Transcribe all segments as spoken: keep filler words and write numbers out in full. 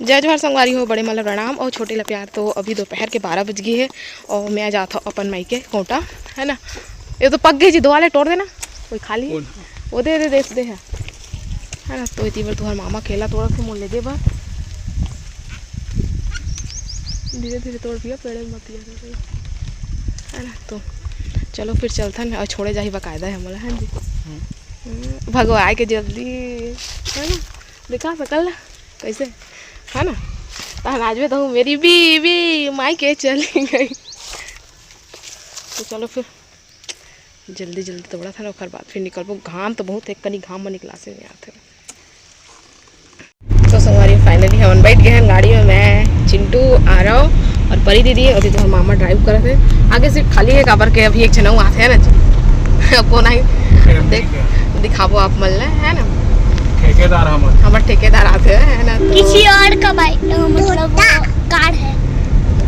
जय जोहार संगवारी हो, बड़े मन ला प्रणाम और छोटे ला प्यार। तो अभी दोपहर के बारह बज गई है और मैं जात हूँ अपन माई के कोटा, है ना। ये तो पक गई जी, दो वाले तोड़ देना, कोई खाली है। कौन? वो दे दे, दे दे है, है ना। तो इतनी बार तुम्हारे मामा केला तोड़ा थे, मोल ले दे बार। धीरे धीरे तोड़ भैया, पेड़ में मत गिरा, है ना। तो चलो फिर चलथन, और छोड़े जाही बकायदा है मोला, है जी। हम्म। हम्म, भगवाए के जल्दी, है ना। दिखा सकल ला कैसे, है ना। तहन आज भी तो मेरी बीवी माई के चली गई। तो चलो फिर जल्दी जल्दी तोड़ा था ना, ओकर बाद फिर निकलबो। घाम तो बहुत है, कनी घाम में निकला से नहीं आते। तो संगवारी, finally हमन बैठ गए हैं गाड़ी में, मैं, चिंटू, आरव और परी दीदी, और इधर मामा ड्राइव करत है। आगे सीट खाली है, काबर के अभी एक झन आते हैं ना जी। अब कौन आई? देख, दिखाबो आप मन ला, है ना। ठेकेदार हमर। हमर ठेकेदार आते हैं, है ना, तो किसी और का बाइक, अ, मतलब, कार है।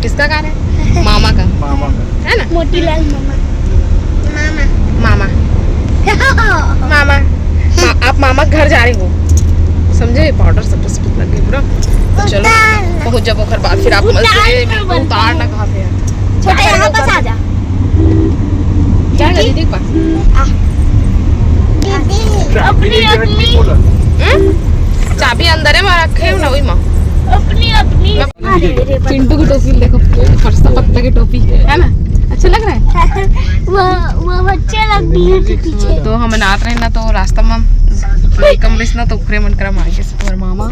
किसका कार है? मामा का। मामा का। है ना? मोतीलाल मामा। मामा। मामा। मामा। मा-, आप मामा के घर जा रहे हो, समझे? पाउडर सब पे सफेद लग गई पूरा। तो चलो, उतार ना। पहुंच जाबो घर बाद, फिर आप मन से उतार ना। उतार ना कहा थे यार। छोटे, यहाँ पास आ जा। जाएगा दीदी के पास। आ। दीदी। अपनी, अपनी। हम्म? चाबी अंदर है, मैं रखे हूँ ना, वही माँ। अपनी, अपनी। मैं अरे रे, चिंटू की टोपी देखो, फरसा पत्ता की टोपी है ना, अच्छा लग रहा है। वो, वो बच्चे लग दिए थे पीछे। तो हम नात रहे ना, तो रास्ता में लइका मिलिस ना, तो ओकरे मन करा मांगे से, और मामा,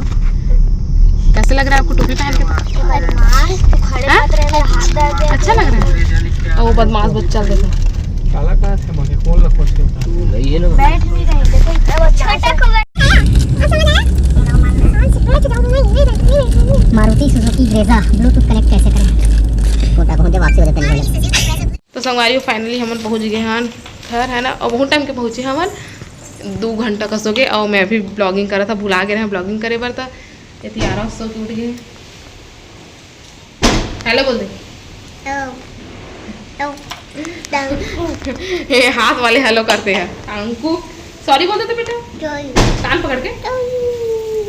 कैसे लग रहा है आपको टोपी पहन के? बदमाश, तो खड़े हाँ? मत रहे, मेरा हाथ दर्द है। अच्छा लग रहा है? ओ, बदमाश बच्चा देखो। काला कहाँ थे मगे? कौन ला खोज के उतार? बैठ नहीं रहे, देखो, इतना बच्चा। छोटा को Maruti Suzuki Brezza Bluetooth connect कैसे करें? कोटा पहुंच जाए, वापसी हो जाते हैं। तो संगवारी, finally हमन पहुंच गए हन घर, है ना। और बहुत टाइम के पहुंचे हमन, दो घंटा कस होगे। और मैं भी ब्लॉगिंग करा था, भुला गए रहे ब्लॉगिंग करे बर। तो ये तियारा सो के उठ गए। हेलो बोल दे। हेलो। हेलो। हे, हाथ वाले हेलो करते हैं। अंकु, सॉरी बोल दे तो बेटा। सॉरी। कान पकड़ के। सॉरी।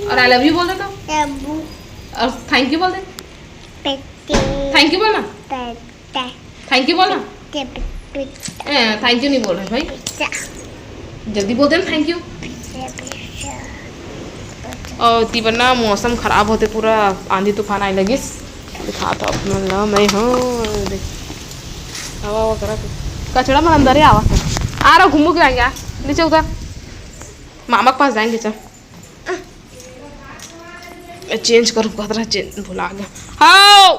और आई लव यू बोल दे तो। लव यू। और थैंक यू बोल दे। पेटे। थैंक यू बोलना। पेटे। थैंक यू बोलना। पेटे, पेटे। ए, थैंक यू नहीं बोल रहे भाई। पेटे। जल्दी बोल दे ना, थैंक यू। पेटे, पेटे। और तिबरना मौसम खराब होते, पूरा आंधी तूफान आए लगिस। दिखाता अपन ला मैं, हाँ, देख। हवा, हवा करा के। कचरा मन अंदर ही आवा। आ रहा, घूमू के आएंगे, आ। नीचे उतर। मामा के पास जाएंगे, चल। मैं चेंज करूँ, कतरा चेंज भुला गया। हाओ!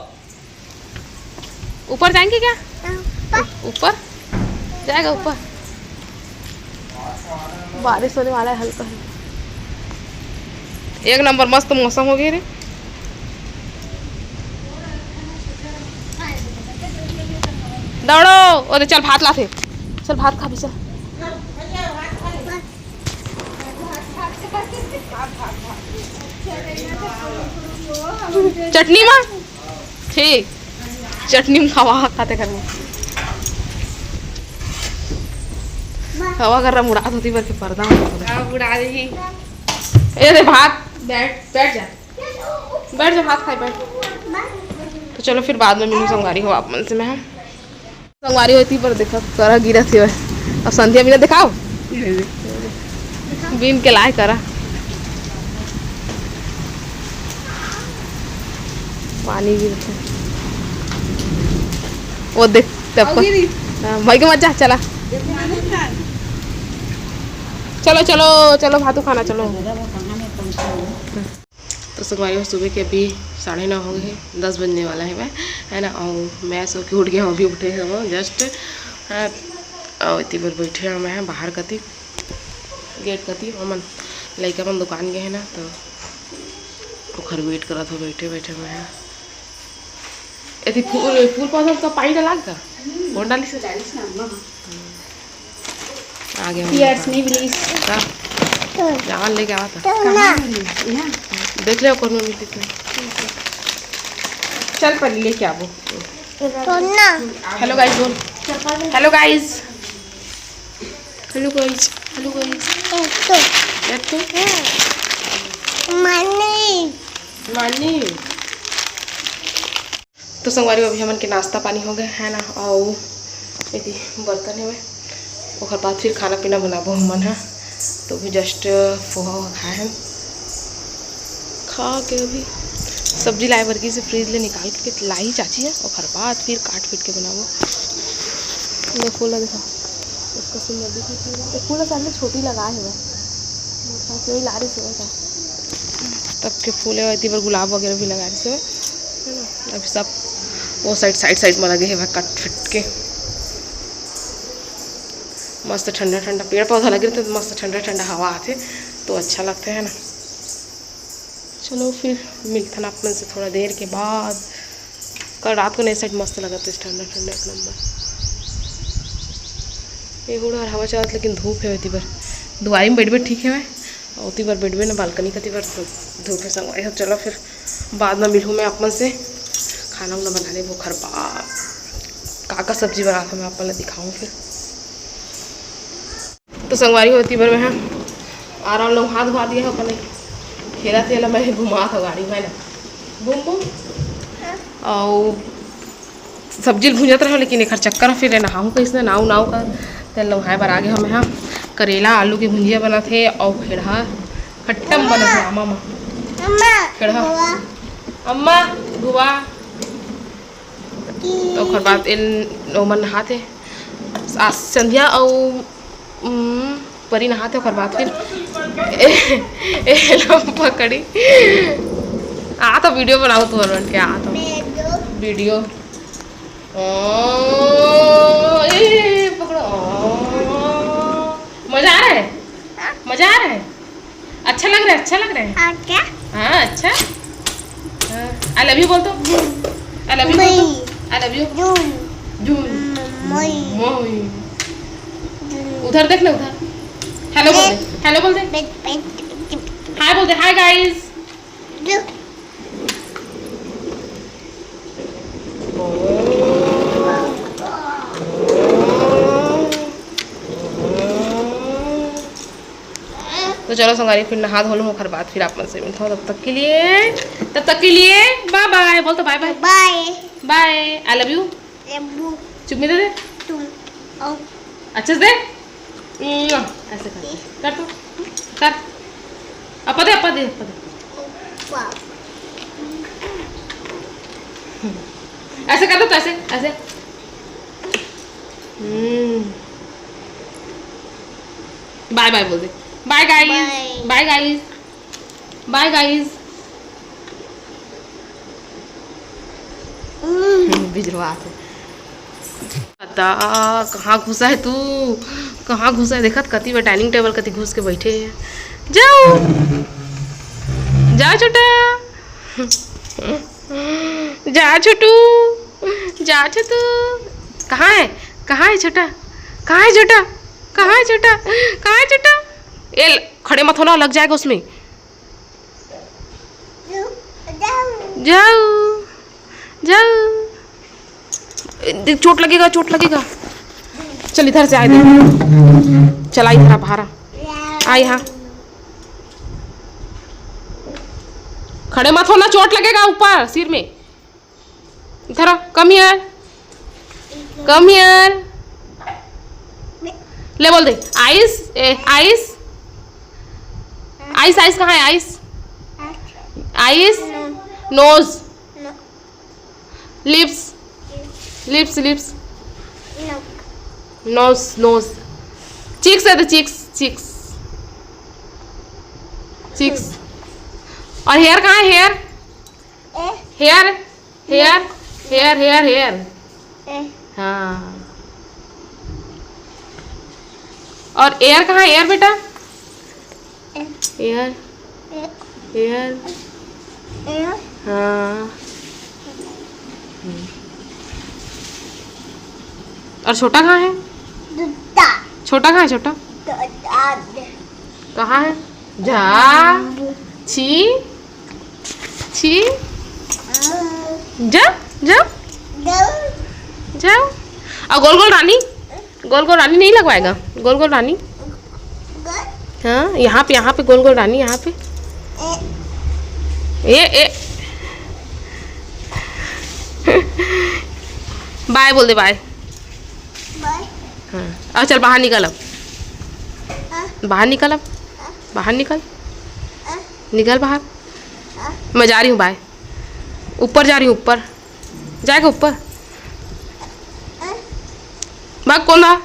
ऊपर जाएंगे क्या? ऊपर। ऊपर? जाएगा ऊपर। बारिश होने वाला है हल्का हल्का। एक नंबर मस्त मौसम हो गया रे। दौड़ो, अरे चल भात लाथे। चल भात खा भी चल। चटनी मा? ठीक। चटनी मा खावा खाते घर में। हवा गर्रा मुड़ात होती बर के पर्दा में। हाँ, उड़ा देही। ए दे भात। बैठ, बैठ जा। बैठ जा, भात खाए, बैठ। तो चलो फिर बाद में मिलूँ संगवारी हो आप मन से मैं। संगवारी होती पर देखा, करा गिरा थे। अब संध्या बिना दिखाओ। बीन के लाए करा। पानी गिरते। वो देख, टपक। हाँ, भाई के मत जा, चला। चलो, चलो, चलो, भातू खाना, चलो। तो संगवारी हो, सुबह के अभी साढ़े नौ हो गए हैं, दस बजने वाला है मैं, है ना। और मैं सो के उठ गया हूँ, अभी उठे हैं वो जस्ट, हाँ। और इतनी बार बैठे हैं मैं बाहर कती, गेट कती, हमन लइका मन दुकान गए हैं ना, तो ओखर वेट करत हो बैठे बैठे मैं। एती फूल, फूल पौधा में तो पानी डाला का? कौन डाली से? डाली से ना, अम्मा। आ गया। Tears नहीं, please। का? चावल लेके आवा था। कहाँ है? यहाँ। देख ले कौन में मिलती थी। चल परी लेके आवो। Hello guys बोल। Hello guys। Hello guys। Hello guys। एक तो। एक तो। मनी। मानी। तो संगवारी हो, अभी हमन के नाश्ता पानी हो गए है ना, अउ एती बर्तन हेवय, ओकर बाद फिर खाना पीना बनाबो हमन ह। तो अभी just पोहा वोहा खाए हन, खा के अभी सब्जी लाए बर गिस हे, फ्रिज ले निकाल के लाई चाची ह, ओकर बाद फिर काट पीट के बनाबो। ये फूल ला देखा, इसका सुंदर दिखत हे। ये फूल ला सामने छोटी लगाए हेवय, मोटा से वही लारिस हेवय का, तब के फूल हे, एती बर गुलाब वगैरह भी लगाए हेवय, है ना। अभी सब वो साइड, साइड साइड में लगे हेवय काट पीट के। मस्त ठंडा ठंडा पेड़ पौधा लगे रहिथे तो मस्त ठंडा ठंडा हवा आथे, तो अच्छा लगथे, है ना। चलो फिर मिलथन आप मन से थोड़ा देर के बाद। कल रात को नए साइड मस्त लगत रहिस, ठंडा ठंडा एक नंबर। ये हुड़ हर हवा चलत, लेकिन धूप हे ओती बर। दुआरी में बैठबे ठीक हे, ओती बर बैठबे ना, बालकनी कती बर धूप हे संगवारी हो। चलो फिर बाद में मिलहूँ मैं आप मन से, खाना उना बना लेबो घर बा, का का सब्जी बनात हूँ मैं आप मन ला दिखाऊँ फिर। तो संगवारी हो, ओती बर मैं ह आराम ले हाथ धोआ दिया हो, अपने खेला तेला मैं घुमात हो गाड़ी में ना, घूम घूम। अउ सब्जी ल भूंजत रहो, लेकिन एकर चक्कर में फिर नहाहूँ कइसने, नाऊ नाऊ कर तेल नहाए बर आगे हमें हा। करेला आलू के भुंजिया बनत हे अउ खेड़हा खट्टम बनत हे आमा मा। अम्मा, खेड़हा। धुआ। अम्मा, धुआ। तो ओकर बाद एल ओमन नहात हे। आ, संध्या अउ, उम, परी नहात हे, ओकर बाद फिर ए, ए, लो पकड़ी। आ तो वीडियो बनाओ तुमन मन के, आ तो वीडियो। ओ, ए, पकड़ो। ओ, मजा आ रहा है? मजा आ रहा है? अच्छा लग रहा है, अच्छा लग रहा है। और क्या? हाँ, अच्छा। हाँ, I love you बोल तो। I love you बोल तो। I love you। जून। जून। मई। मई। जून। उधर देख ना, उधर। हेलो बोल दे, हेलो बोल दे। हाय बोल दे, हाय गाइस। तो चलो संगवारी, फिर नहा धो लूँ, ओकर बाद फिर आप मन से मिलता हूँ। तब तक के लिए, तब तक के लिए बाय बाय। बोल तो bye bye. Bye. Bye. I love you। Love you. चुम्मी दे दे। तुम। ओ। अच्छे से दे। मुआ। ऐसे कर। कर तो। कर। अपा दे, अपा दे, अपा दे। वाह। ऐसे कर दो तो ऐसे, ऐसे। हम्म। बाय बाय बोल दे। बाय गाइस। बाय। बाय गाइस। बाय गाइस। हम्म। बिजरवा आथे। दादा, कहाँ घुसा है तू? कहाँ घुसा है? देखत कति बा डाइनिंग टेबल कति घुस के बैठे है। जाओ, जाओ छोटा, जा छोटू, जा छोटू। कहाँ है? कहाँ है छोटा? कहाँ है छोटा? कहाँ है छोटा? कहाँ है छोटा? ए, खड़े मत होना, लग जाएगा उसमें। जाओ, जाओ। देख, चोट लगेगा, चोट लगेगा। चल, इधर से आए दे। चला, इधर आ, बाहर आ। आ यहाँ। खड़े मत होना, चोट लगेगा ऊपर सिर में। इधर आ, come here, come here। ले बोल दे, आइस, ए, आइस, आइस, आइस कहाँ है? Eyes, eyes, nose, lips, lips, lips, nose, nose, cheeks है तो चीक्स, चीक्स, चीक्स। और हेयर कहाँ है? Hair, hair, hair, hair, hair, hair. हाँ। और एयर कहाँ है, एयर बेटा? Ear, ear. हाँ। और छोटा कहाँ है? छोटा कहाँ है, छोटा? कहाँ है? झा, छी, छी। जा, जा, जा। और गोल गोल रानी, गोल गोल रानी नहीं लगवाएगा? गोल गोल रानी। हाँ, यहाँ पे, यहाँ पे गोल गोल रानी, यहाँ पे। ए, ए, बाय बोल दे, बाय। हाँ, अब चल बाहर निकल अब। बाहर निकल अब। बाहर निकल। निकल बाहर। मैं जा रही हूँ, बाय। ऊपर जा रही हूँ, ऊपर। जाएगा ऊपर। भाग, कौन था?